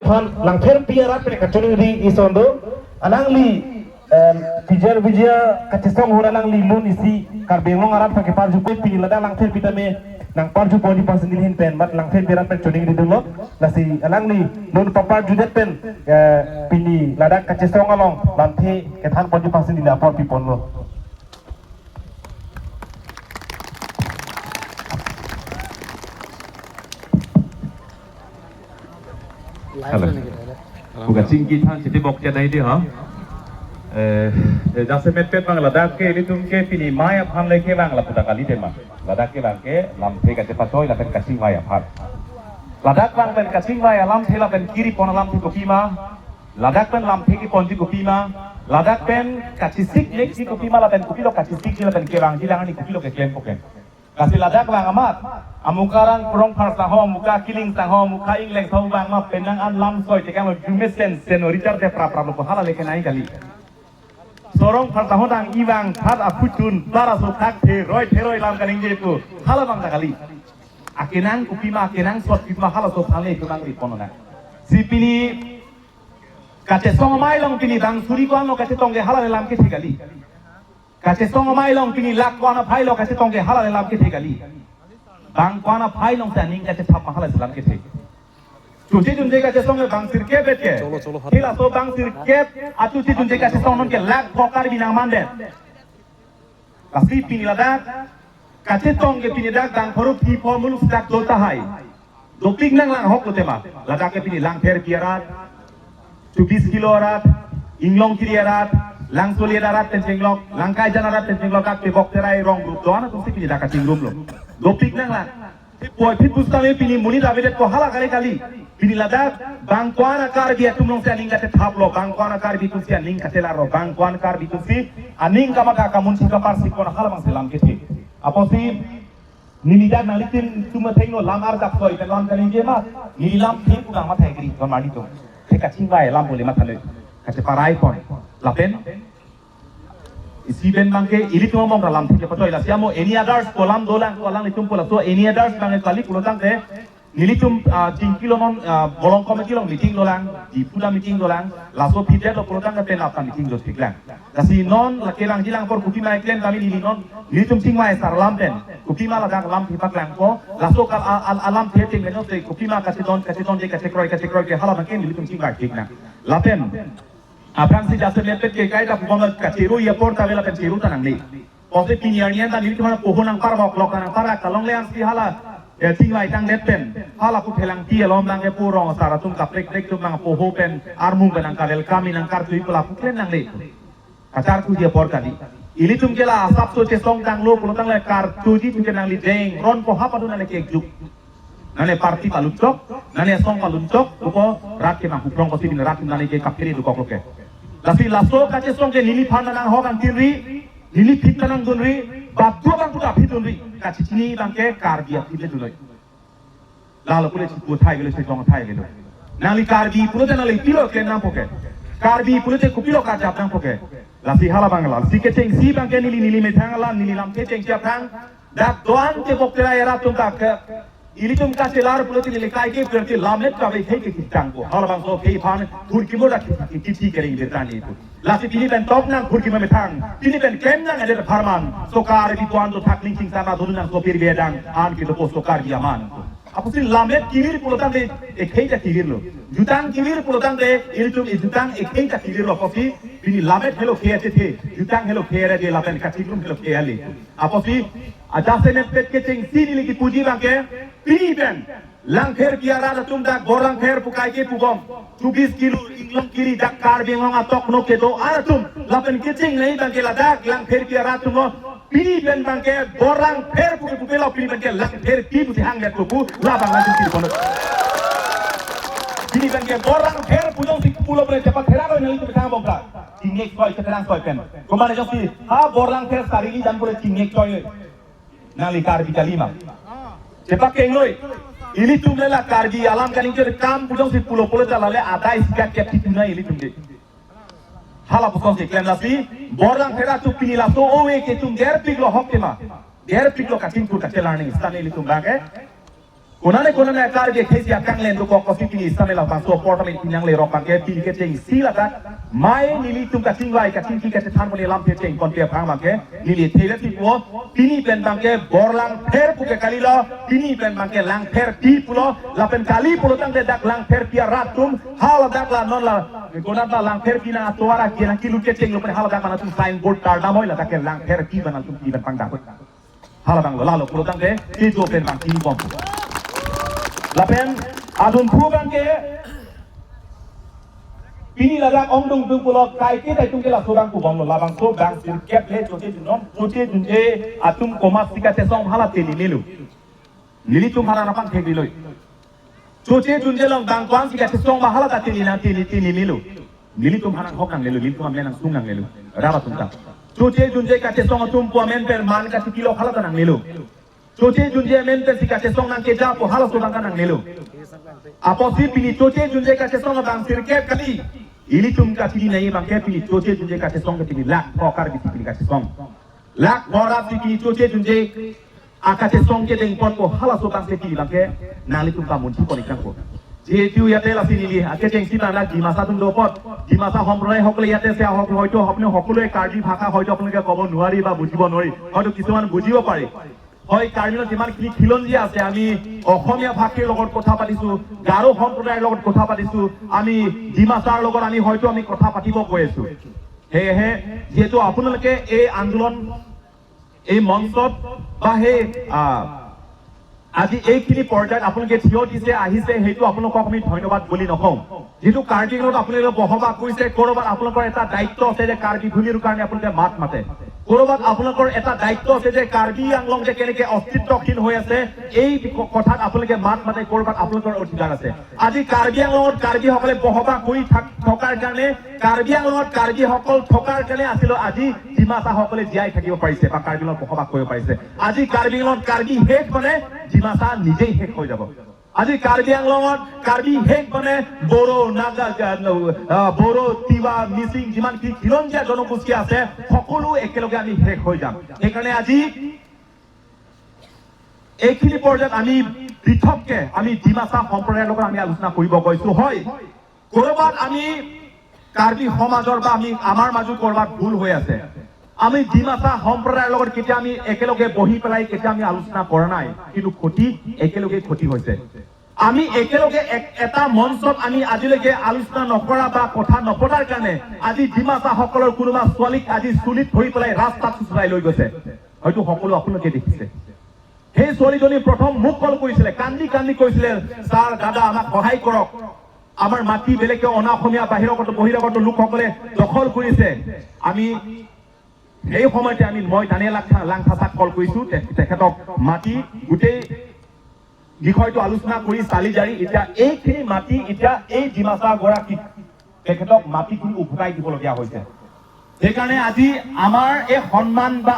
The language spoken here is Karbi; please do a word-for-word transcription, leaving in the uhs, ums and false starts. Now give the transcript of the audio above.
Phan Langpherpi arat pen kachoningri ison do. Alangli, em, P G R V G kachesong ahut alangli lun isi Karbi Anglong arat aphan keparjupo, pini ladak Langpherpi tame nangparjuponji aphansi neli ahin pen, mat Langpherpi arat pen choningri dunlo. Lasi alangli lun paparjudet pen, eh, pini ladak kachesong along lamthe kethan ponji aphansi neli apor piponlo. Hello. Buka chingki than chiti bok chadai di ha. Eh, eh, jasemet pet bang ladak ke ilitum ke pini mei aphan le kevang lapu ta kali tema. Ladak kevang ke lamthe kachepatoi lapen kachingvai aphan. Ladak vang pen kachingvai alamthe lapen kiri pon alamthe kopima. Ladak pen lamthe keponji kopima. Ladak pen kachesik nekji kopima lapen kopilo kachesikji lapen kevangji lang ani kopilo keklem kopen. Lasi ladak vang amat, amuka rong pharsa ho, amuka kiling sang ho, amuka ingleng sang ho vang ma penang an lam soi tekang lo jumesen sen o richard de prap prap lo hala leke nai kali. Sorong pharsa ho dang ivang phat aputun bara so thak theroi theroi lam kaningje pu hala vang ta kali. Akenang kopima akenang sot kopima hala so thale pu nangri ponona. Si pini kachesong amei along pini bang suri ko-an lo kachetong ke hala le lam kethe kali. Kachesong amei along pini lakh ko-an aphai lo kachetong ke hala le lam kethe kali. Bang ko-an aphai alongsi aning kachethap ma hala si lam kethe. Chunche chunche kachesong ke bang sirkep bet ke. Cholo, cholo, hot. Hila so bang sirkep atu chunche chunche kachesong non ke lakh pho Karbi nangmandet. Lasi pini ladak kachetong ke pini dak bang pharo phi pho muluk dak do tahai. Dopik nang lang ahok lo tema. Ladak ke pini Langpherpi arat, Chubis Kilo arat, Inglongkiri arat, Langsoli arat pen chenglok, Langkaijan arat pen chenglok, dak ke bok terai rong grup do-an atumsi pini dak kachingrum lo. Dopik nang lang. Poi phit pusitame pini monit avedet ko hala kali kali. Pini ladak bang ko-an a Karbi atum alongsi aning kachethap lo, bang ko-an a Karbi atumsi aning kachelar lo, bang ko-an a Karbi atumsi aning kamatha kamunsi kaparsi ko hala bangsi lam kethe. Apotsi neli dak nanglitum atum athengno lam arjap soi pen lam kaningje ma, neli lamthe pu nangmatha kri kon mani tum. Te kachingvai alam pu le matha noi. Kacheparai pon. Lapen isi pen bangke ilitum among lamthe kepatoi lasi amo any others ko lam dolang ko alanglitum pu laso any others bangke kali pulo tangte nelitum, ah, chingki lo non, ah, bolong committee along meeting dolang, Diphu ta meeting dolang, laso phi det lo pulo tangte pen apta meeting do thik lang. Lasi non lake langji lang apor kopima keklem kami neli non, nelitum chingvai sar lam pen, kopima ladak lamthe paklang ko, laso kal a, a, alamthe ting meno te kopima kachedon, kachedonde kachekroi, kachekroi ke hala bangke nelitum chingvai thik nang. Lapen, aphrangsi jasemet pet ke kaita pubom kachiru apor ta vela pen chiru ta nangne. Pusi pini arni an ta nelitum aphan poho nangparbok lok nangpar kalongle ansi hala, eh, chingvai tangdet pen. Hala pu phelangpi alom lang ke pu rong asar atum kaprek prek atum nangpoho pen armung pen nangka-welcome nangkartui pu la pu klem nangne. Kacharkuji apor kali. Ilitum ke la asapso chesong tanglo pulo tangte kartuji pu ke nangli deng ron ko hapa tu nangle kekjuk. Nane party palunchok, nane asong palunchok, buko rat ke nanghuprong kosi bin rat nane ke kaphere dukok lo ke. Lasi laso kachesong ke neliphan nang hok angtinri, neli phit nang dunri, badu bang puta phit dunri, kachechini bangke Karbi aphi le dunoi. Lalo pule chipu thai gelo, chejong thai gelo. Nangli Karbi pulote nangli pilo klem nangpo ke. Karbi pulote kopilo kachap nangpo ke. Lasi hala bang lasi kechengsi bangke neli neli methang alam neli lamthe chengsi aphrang. Dak do-an ke bok terai arat atum ta ke. Ilitum kachelar pulote neli kai ke berarti lammet kave khei ke kitang ko. Hala bangso khei aphan khurkimo dak kiti kering bertani ko. Lasi pini pen tok nang khurkimo methang. Pini pen klem nang adet apharman. Sorkar bi tuan do thak ning ching sana dulu nang sopir bedang. An kito ko sorkar bi aman. Apotsi lammet kevir pulo tangte ekhei ta kevir lo. Jutang kevir pulo tangte ilitum ejutang ekhei ta kevir lo. Apotsi pini lammet helo khei achethe. Jutang helo khei ra de lapen kachingrum helo khei ale. Apotsi ajasemet pet kechengsi neli kipuji bangke pini pen Langpherpi arat atum dak Borlangpher pu kaike pubom. Chubis Kilo Inglongkiri dak Karbi Anglong atok no kedo atum. Lapen kecheng nei bangke ladak Langpherpi arat atum lo. Pini pen bangke Borlangpher pu ke pupe lo pini bangke Langpherpi pusi hangdet pu labang lagi pini kono. Pini bangke Borlangpher pu jongsi pulo pen cepat thera lo nangli tu thang bongka. Tingek soi cheterang soi pen. Komane jongsi ha Borlangpher sarili dan pule tingek soi. Nangli Karbi kali ma. Chepak kengloi. Ilitum le la Karbi alam kaningje kam pu jongsi pulo pulo ta lale adai sikat kep tituna ilitum de. Hala pu jongsi klem lasi Borlangpher atum pini laso ove ke tum gerpik lo hok tema. Gerpik lo kachingthur kachelar ning stan ilitum bangke. Konane konane akar je khesi akanglen dokok kosi pini sitame labangso apor tame pini nangle rok abangke pini kechengsi ladak. Mai nelitum kachingvai kachingki kachethan pon alam kecheng pon te aphrang abangke neli thela ti po pini pen abangke bor Langpher pu ke kalilo, pini pen abangke Langpherpi pulo, lapen kali pulo tangte dak Langpherpi arat atum haladak la non la konat la Langpherpi nang atovar aki nang kilut kechenglo pen haladak mana atum signboard kardamhoi ladak ke Langpherpi mana atum pini pen pangdak. Hala abang lo lalo pulo tangte kedo pen abang kini bom. Lapen adun phu abangke pini ladak ongdung dung pulo kaike taitung ke laso abang pu bomlo labangso abang sirkep le choche junnon choche junje atum komat si kachesong hala te nelitum. Nelitum hala aphan thekdiloi. Choche junje along bang ko-an si kachesong ma hala ta tini nang tini tini nelitum. Nelitum aphan hok nangnelo, nelitum amen nangsung nangnelo. Rara tumta. Choche junje kachesong atum pu amen pen man kachikilo hala ta nangnelo. Choche junje amen pen si kachesong nangkeja pu halaso abang ta nangnelo. Apotsi pini choche junje kachesong abang sirkep kali. Ilitum kachini nai abangke pini choche junje kachesong ke pini lakh thok Karbi si pini kachesong. Lakh thok Karbi si pini choche junje akachesong kedeng pon ko halaso abang si pini abangke nanglitum ta munthi pon ikang ko. Jehetu yate lasi neli akechengsi ta lak Dimasa atum do apot, Dimasa সম্প্ৰদায় সকলে ইয়াতে আছে, হয়তো আপুনি সকলোৱে কাৰ্বি ভাষা হয়তো আপোনালোকে ক'ব নোৱাৰি বা বুজিব নোৱাৰি, হয়তো কিছুমান বুজিব পাৰে। হয়, কাৰ্বি আংলঙত যিমানখিনি খিলঞ্জীয়া আছে, আমি অসমীয়া ভাষীৰ লগত কথা পাতিছো, গাৰো সম্প্ৰদায়ৰ লগত কথা পাতিছো, আমি ডিমাছাৰ লগত আমি হয়তো আমি কথা পাতিব গৈ আছো। সেয়েহে যিহেতু আপোনালোকে এই আন্দোলন, এই মঞ্চত বা সেই, আহ, আজি এইখিনি পৰ্যায়ত আপোনালোকে থিয় দিছে, আহিছে, সেইটো আপোনালোকক আমি ধন্যবাদ বুলি নকওঁ। যিহেতু কাৰ্বি আংলঙত আপোনালোকে বসবাস কৰিছে, ক'ৰবাত আপোনালোকৰ এটা দায়িত্ব আছে যে কাৰ্বি ভূমিৰ কাৰণে আপোনালোকে মাত মাতে। ক'ৰবাত আপোনালোকৰ এটা দায়িত্ব আছে যে কাৰ্বি আংলং যে কেনেকে অস্তিত্বহীন হৈ আছে, এই ক-, কথাত আপোনালোকে মাত মাতে, ক'ৰবাত আপোনালোকৰ অধিকাৰ আছে। আজি কাৰ্বি আংলঙত কাৰ্বিসকলে বসবাস কৰি থাক-, থকাৰ কাৰণে, কাৰ্বি আংলঙত কাৰ্বিসকল থকাৰ কাৰণে আছিলো আজি ডিমাছাসকলে জীয়াই থাকিব পাৰিছে বা কাৰ্বি আংলঙত বসবাস কৰিব পাৰিছে। আজি কাৰ্বি আংলঙত কাৰ্বি শেষ মানে ডিমাছা নিজেই শেষ হৈ যাব। আজি কাৰ্বি আংলঙত কাৰ্বি শেষ মানে বড়ো, নাগা, আহ, বড়ো, তিৱা, মিচিং, যিমানখিনি খিলঞ্জীয়া জনগোষ্ঠী আছে, সকলো একেলগে আমি শেষ হৈ যাম। সেইকাৰণে আজি এইখিনি পৰ্যায়ত আমি পৃথককে আমি ডিমাছা সম্প্ৰদায়ৰ লগত আমি আলোচনা কৰিব গৈছো। হয়, ক'ৰবাত আমি কাৰ্বি সমাজৰ বা আমি আমাৰ মাজত ক'ৰবাত ভুল হৈ আছে। আমি ডিমাছা সম্প্ৰদায়ৰ লগত কেতিয়া আমি একেলগে বহি পেলাই কেতিয়া আমি আলোচনা কৰা নাই, কিন্তু ক্ষতি একেলগে ক্ষতি হৈছে। আমি একেলগে এক-, এটা মঞ্চত আমি আজিলৈকে আলোচনা নকৰা বা কথা নপতাৰ কাৰণে আজি ডিমাছাসকলৰ কোনোবা ছোৱালীক আজি চুলিত ধৰি পেলাই ৰাস্তাত চুচৰাই লৈ গৈছে। হয়তো সকলো আপোনালোকে দেখিছে। সেই ছোৱালীজনী প্ৰথম মোক কল কৰিছিলে, কান্দি কান্দি কৈছিলে, "ছাৰ, দাদা, আমাক সহায় কৰক, আমাৰ মাটি বেলেগে অনা অসমীয়া বাহিৰাগত বহিৰাগত লোকসকলে দখল কৰিছে।" আমি সেই সময়তে আমি, মই দানিয়েল লাংথা-, লাংথাছাক কল কৰিছো, তে-, তেখেতক মাতি গোটেই বিষয়টো আলোচনা কৰি চালি জাৰি এতিয়া এইখিনি মাটি এতিয়া এই ডিমাছা গৰাকীক তেখেতক মাটিখিনি উভতাই দিবলগীয়া হৈছে। সেইকাৰণে আজি আমাৰ এই সন্মান বা